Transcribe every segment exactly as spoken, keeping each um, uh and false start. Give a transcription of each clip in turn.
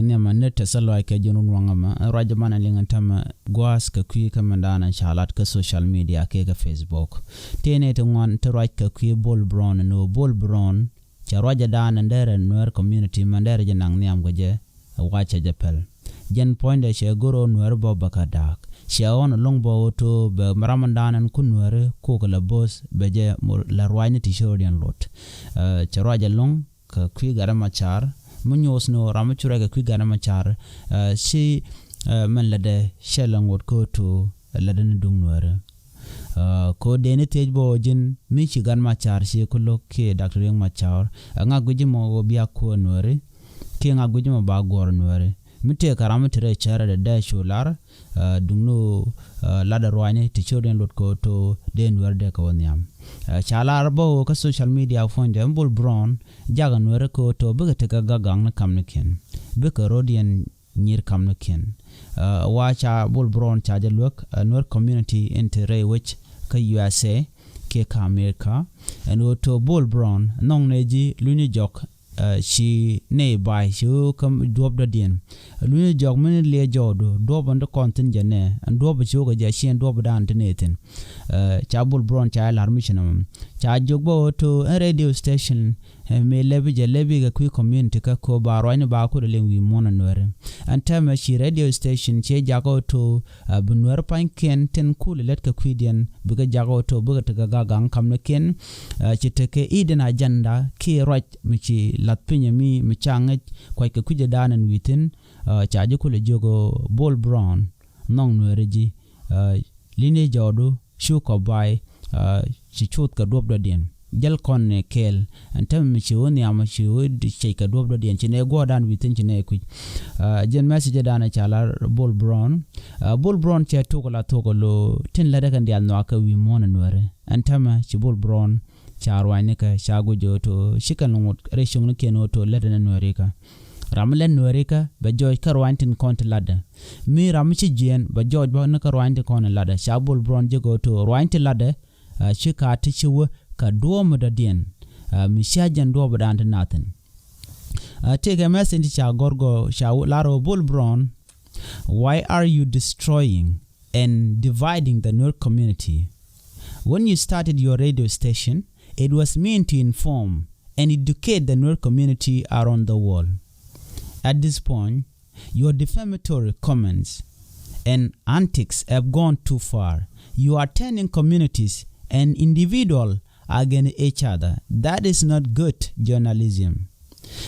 Nhiamɛ ni tɛth lɔc kɛ ji̱n run waŋä mɛ ruac banɛ liŋ tämɛ gua̱a̱th kɛ kui̱ kä mɛn da̱a̱n ca lat kä social media kɛ kɛ Facebook. Tëë ni ti ŋuan ti ruac kɛ kui̱ Bol Brown ni wä Bol Brown. Cɛ ruac ɛ da̱a̱n ni derɛ Nuer community mɛn derɛ ji̱ naŋ nhiam kɛ jɛ. Wacɛ jɛ pɛl. Jɛn puɔ̱nydɛ cɛ gör ɣöö Nuɛr bä bä kä da̱a̱k. Cɛ ɣɔn lo̱ŋ bä ɣöö to̱ bɛ ram in da̱a̱n in ku Nuɛri kok lɛ bo̱o̱th bɛ jɛ la ruacni ti coro̱diɛn lot. Cɛ ruac ɛlɔ̱ŋ kɛ kui̱ Gat Macar mi nyoth ni ɣöö ram mi cu ruac kɛ kui̱ Gat Macar. Ci mɛn lätdɛ cɛ lɛ ŋot kä ɣöö to̱ lätdɛ ni duŋ Nuɛri. Kɛ ɣöö dee ni thiec bä ɣöö ji̱n mi ci Gat Macar ci ku lo̱k kiɛ Doctor Riek Macar. Ŋa guic mɔ ɣöö bia kuäär Nuɛri kiɛ ŋa guic mɔ ba guɔ̱ɔ̱r Nuɛri. Mi tëëkɛ ram mi te rɛy cärädɛ dee cu lar duŋni latdɛ ruacni ti cor den lot kɛ ɣöö to̱ dee Nuɛri dee kɛ wä nhiam. Ca lar bä ɣöö kä social media puɔ̱nydɛ mi Bol Brown jakɛ Nuɛri kɛ ɣöö to̱ bikɛ tekɛ gak gaŋni kamnikiɛn bikɛ ro̱diɛn nyir kamnikiɛn. Wa ca Bol Brown ca jɛ luäk Nuɛr community in te rɛy wec kä U S A kiɛ kä America. Ɛn ɣöö to̱ Bol Brown nhɔŋnɛ ji̱ lunyni jɔk ci nɛy ba̱a̱y ci ɣöö kä duɔ̱p dɔ̱diɛn. Lunyni jɔk mi ni liɛ jɔɔdu duɔ̱p ɛn ti kɔn thi̱n jɛ nɛ ɛn duɔ̱p ci ɣöö kɛ jɛ ci ɛn duɔ̱p dan ti nɛy thi̱n. Ca Bol Brown ca jɛ la̱r mi ci nɔmɔ ca jiök bä ɣöö to̱ ɛn radio station. Mëë lɛpi jɛ lɛpi kɛ kui̱ community kä ko̱ ba ruacni ba kut ɛ liŋ wi̱i̱ muɔ̱ɔ̱n ɛ Nuɛri. Ɛn täämɛ ci radio station ciɛ jakä ɣöö to̱ bi Nuɛri pa̱nykiɛn tin kul ɛ lät kɛ kui̱diɛn bikɛ jakä ɣöö to̱ bikɛ tekɛ gak gaŋ kamnikiɛn. Ci tekɛ hidden agenda kiɛ ruac mi ci lath piny ɛ mi mi ca ŋäc kuackɛ kui̱cɛ da̱a̱n ɛn wi̱i̱ thi̱n. Ca ji̱ kulɛ jiök ɣöö Bol Brown nhɔŋ Nuɛri ji̱ li̱ni jɔɔdu cu kɔ ba̱a̱y. Ci cuth kɛ duɔ̱p dɔ̱diɛn jäl kɔn nɛ kɛɛl. Ɛn täämɛ mi ci wä nhiam ci wä cɛc kɛ duɔ̱p dɔ̱diɛn ci nɛ guɔ̱ɔ̱rdan wi̱i̱ thi̱n ci nɛ kui̱c. Jɛn message dan ca lar Bol Brown. Bol Brown cɛ tok la thok lo tin lätdɛ kɛn diaal nhɔakɛ wi̱i̱ muɔ̱ɔ̱n ɛ Nuɛri. Ɛn täämɛ ci Bol Brown ca ruacnikɛ ca guic ɣöö to̱ ci kɛn ŋot rɛy cuŋnikiɛn ɣöö to̱ lätdɛ ni Nuɛrikä. Ram mi lät Nuɛrikä bɛ jɔɔc kä ruany tin kɔn ti latdä. Mi ram mi ci jiɛɛn bɛ jɔɔc bä ni kä ruany tin kɔn ti latdä. Ca Bol Brown jek ɣöö to̱ ruany ti latdä ci ka ti ci wä kɛ duɔ̱ɔ̱p mi dɔ̱diɛn. Mi cia jɛn duɔ̱ɔ̱p dan ti nathin. Tëëkɛ message ti ca gɔ̱r gɔ̱ ca lar ɣöö Bol Brown, why are you destroying and dividing the Nuer community? When you started your radio station, it was meant to inform and educate the Nuer community around the world. At this point, your defamatory comments and antics have gone too far. You are turning communities and individual against each other. That is not good journalism.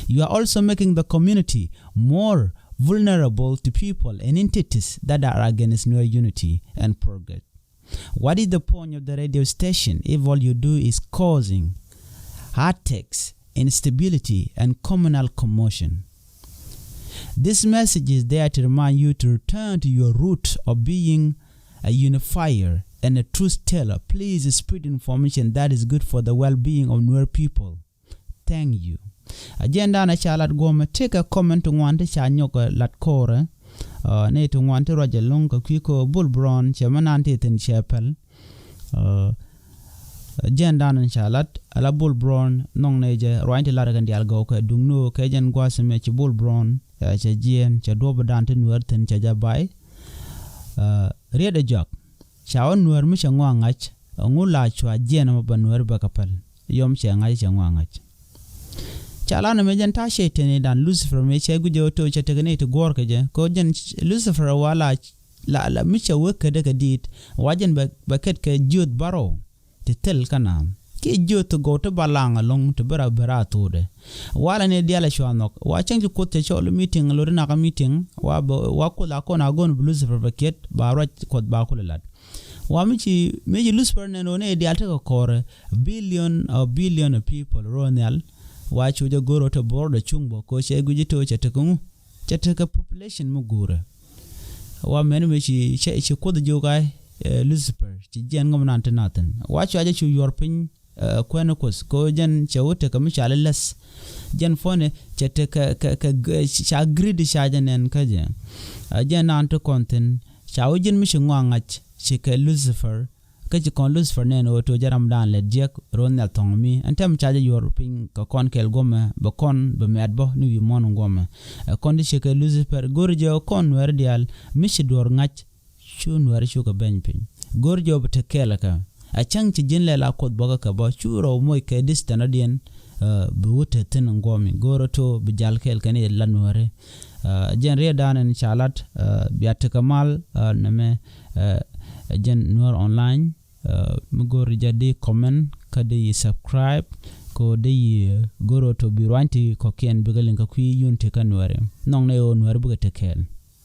You are also making the community more vulnerable to people and entities that are against Nuer unity and progress. What is the point of the radio station if all you do is causing heartaches, instability, and communal commotion? This message is there to remind you to return to your root of being a unifier and a truth teller. Please spread information that is good for the well-being of Nuer people. Thank you. A jɛn dan a ca lat guɔmɛ tekɛ comment ti ŋuan ti ca nyɔk lat kɔrɛ. Ni ti ŋuan ti ruac ɛlɔ̱ŋ kɛ kui̱ kɛ Bol Brown cɛ mɛ nan ti thin cɛ pɛl. Jɛn dan ca lat ala Bol Brown nhɔŋ ni jɛ ruany ti lat kɛn diaal gɔw kɛ duŋ ni kɛ jɛn gua̱a̱th mɛ ci Bol Brown cɛ jiɛɛn cɛ duɔp dan ti Nuɛr thin cɛ jɛ bay. Riet ɛ jɔak. Ca wä Nuɛr mi cɛ ŋɔak ŋa̱c ɛŋu la cua jiɛn ɛmɔ bɛ Nuɛr bɛ kɛ päl. Yɔm cɛ ŋa̱c cɛ ŋɔak ŋa̱c. Ca la nɛ mɛ jɛn ta̱a̱ cɛ teni dan Lucifer mɛ cɛ guic jɛ ɣöö cɛ tekɛ ni ti guɔ̱ɔ̱r kɛ jɛ kɛ ɣöö jɛn Lucifer wa la la mi cɛ wek kädɛ kɛ di̱i̱t wa jɛn bɛ kɛt kɛ jiöth bärɔw. Ti thil kä naath kiɛ jiöth ti gɔw ti balaŋ ɛlɔ̱ŋ ti bi ra bi ra thuudɛ. Walɛ ni dialɛ cua nhɔk wa cäŋ ci Kuoth cɛ cɔl meeting lori nakä meeting wa bɛ wa Kuoth a kɔn a gɔn bi Lucifer bɛ kiɛt ba ruac Kuɔth ba kulɛ lat. Wa mi ci mi ci Lucifer nɛn ɣöö ni dial tekɛ kɔrɛ billion of billion of people ruɔ nhial. Wa cu jɛ go̱r ɣöö te border cuŋ bä ko cɛ guic ito cɛ tekɛ ŋu cɛ tekɛ population mi guurɛ. Wa mɛn mi ci cɛ ci Kuoth jiök a Lucifer ci jiɛn ŋɔm nan ti nathin wa cua jɛ cu yuɔr piny. Kuɛn Kuoth ko jɛn cɛ wä tekɛ mi ca lɛ läth. Jɛn puɔ̱nɛ cɛ tekɛ kɛ kɛ ca greedy ca jɛ nɛn kä jɛ. Jɛn nan ti kɔn thin ca wä ji̱n mi ci ŋɔak ŋa̱c ci kɛ Lucifer. Kä ci kɔn Lucifer nɛn ɣöö to jɛ ramdan lɛ jiɛk ro̱o̱n nhial thɔ̱ŋ mi ɛn tɛm ca jɛ yuɔr piny kɛ kɔn kɛɛl guɔmɛ bɛ kɔn bɛ mɛt bä ni wi̱i̱ muɔ̱n guɔmɛ. Ɛ kɔn ti ciekɛ Lucifer go̱r jɛ kɔn Nuɛri diaal mi ci duɔr ŋa̱c. Cu Nuɛri cukɛ beny piny go̱r jɛ bɛ te kɛɛl kɛ a cäŋ ci ji̱n lɛl a Kuoth bɔkä kɛ bä cu rɔw moc kɛ distance diɛn. Bi wut te thi̱n guɔmi go̱r to bi jal kɛɛl kɛn i̱ la Nuɛri. Jɛn riɛdan in ca lat bia tekɛ mal nɛmɛ. Jɛn Nuɛr online mi go̱r jɛ di comment kä di yi subscribe. Ko di yi go̱r to bi ruany ti kɔkiɛn bikɛ liŋ kä kui̱ yun ti kä Nuɛri nɔŋ nɛ ɣöö Nuɛri bikɛ te kɛɛl.